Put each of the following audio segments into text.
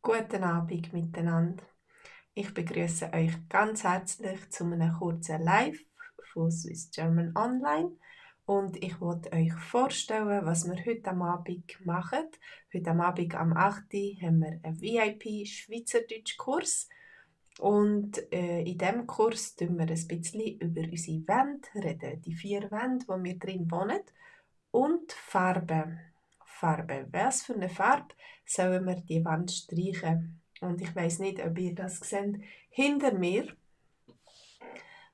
Guten Abend miteinander. Ich begrüße euch ganz herzlich zu einem kurzen Live von Swiss German Online und ich wollte euch vorstellen, was wir heute am Abend machen. Heute am Abend am 8. Uhr haben wir einen VIP-Schweizerdeutsch-Kurs und in diesem Kurs reden wir ein bisschen über unsere Wände reden, die 4 Wände, wo wir drin wohnen und Farben. Farbe. Was für eine Farbe sollen wir die Wand streichen? Und ich weiß nicht, ob ihr das seht. Hinter mir,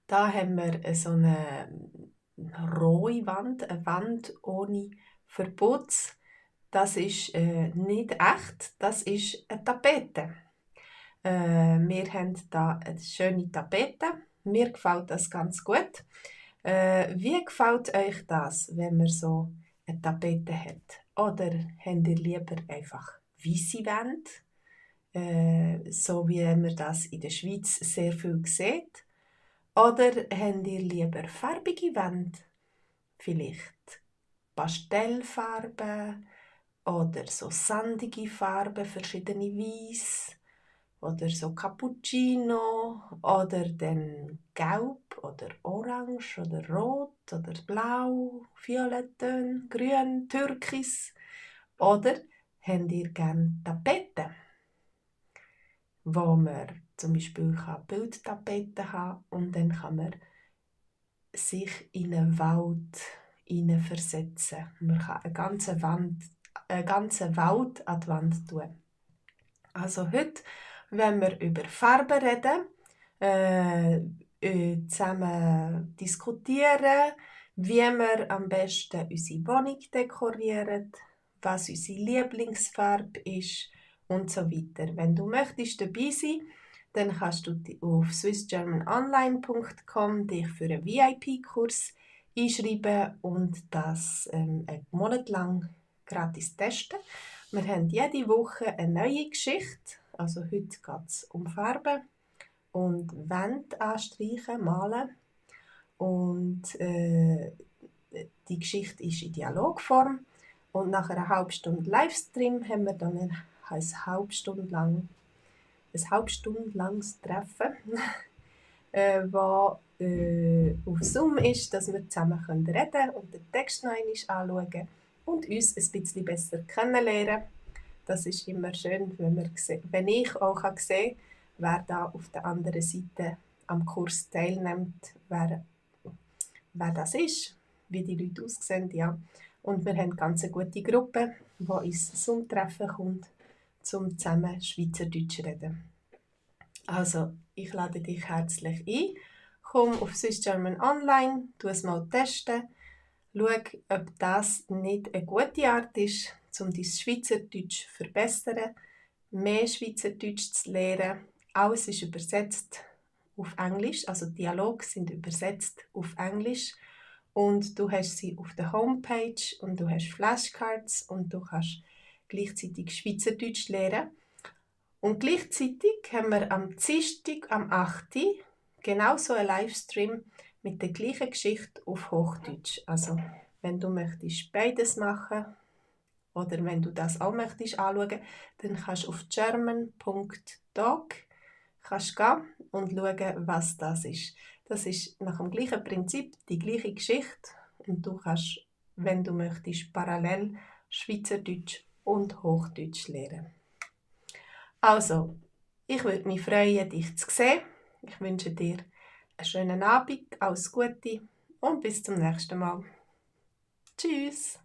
da haben wir so eine rohe Wand, eine Wand ohne Verputz. Das ist nicht echt, das ist eine Tapete. Wir haben da eine schöne Tapete. Mir gefällt das ganz gut. Wie gefällt euch das, wenn man so eine Tapete hat? Oder habt ihr lieber einfach weisse Wände, so wie man das in der Schweiz sehr viel sieht? Oder habt ihr lieber farbige Wände? Vielleicht Pastellfarben oder so sandige Farben, verschiedene Weiß oder so Cappuccino oder dann Gelb oder Orange oder Rot oder Blau, Violettön, Grün, Türkis oder habt ihr gerne Tapeten, wo man zum Beispiel Bildtapeten haben und dann kann man sich in einen Wald hineinversetzen. Man kann eine ganze Wald an die Wand tun. Also heute, wenn wir über Farben reden, zusammen diskutieren, wie wir am besten unsere Wohnung dekorieren, was unsere Lieblingsfarbe ist und so weiter. Wenn du möchtest dabei sein, dann kannst du auf swissgermanonline.com dich für einen VIP-Kurs einschreiben und das einen Monat lang gratis testen. Wir haben jede Woche eine neue Geschichte. Also heute geht es um Farben und Wände anstreichen, malen. Und die Geschichte ist in Dialogform. Und nach einer halben Stunde Livestream haben wir dann ein halbstundenlanges Treffen, wo auf Zoom ist, dass wir zusammen reden können und den Text noch einmal anschauen und uns ein bisschen besser kennenlernen. Das ist immer schön, wenn ich auch sehen kann, wer da auf der anderen Seite am Kurs teilnimmt, wer das ist, wie die Leute aussehen. Ja. Und wir haben ganz eine gute Gruppe, die uns Zoom treffen kommt, um zusammen Schweizerdeutsch zu reden. Also, ich lade dich herzlich ein. Komm auf Swiss German Online, tu es mal testen. Schau, ob das nicht eine gute Art ist, um dein Schweizerdeutsch zu verbessern, mehr Schweizerdeutsch zu lernen. Alles ist übersetzt auf Englisch, also Dialoge sind übersetzt auf Englisch. Und du hast sie auf der Homepage und du hast Flashcards und du kannst gleichzeitig Schweizerdeutsch lernen. Und gleichzeitig haben wir am Dienstag, am 8. genauso einen Livestream mit der gleichen Geschichte auf Hochdeutsch. Also, wenn du möchtest beides machen oder wenn du das auch möchtest anschauen, dann kannst du auf german.doc gehen und schauen, was das ist. Das ist nach dem gleichen Prinzip die gleiche Geschichte und du kannst, wenn du möchtest, parallel Schweizerdeutsch und Hochdeutsch lernen. Also, ich würde mich freuen, dich zu sehen. Ich wünsche dir einen schönen Abend, alles Gute und bis zum nächsten Mal. Tschüss!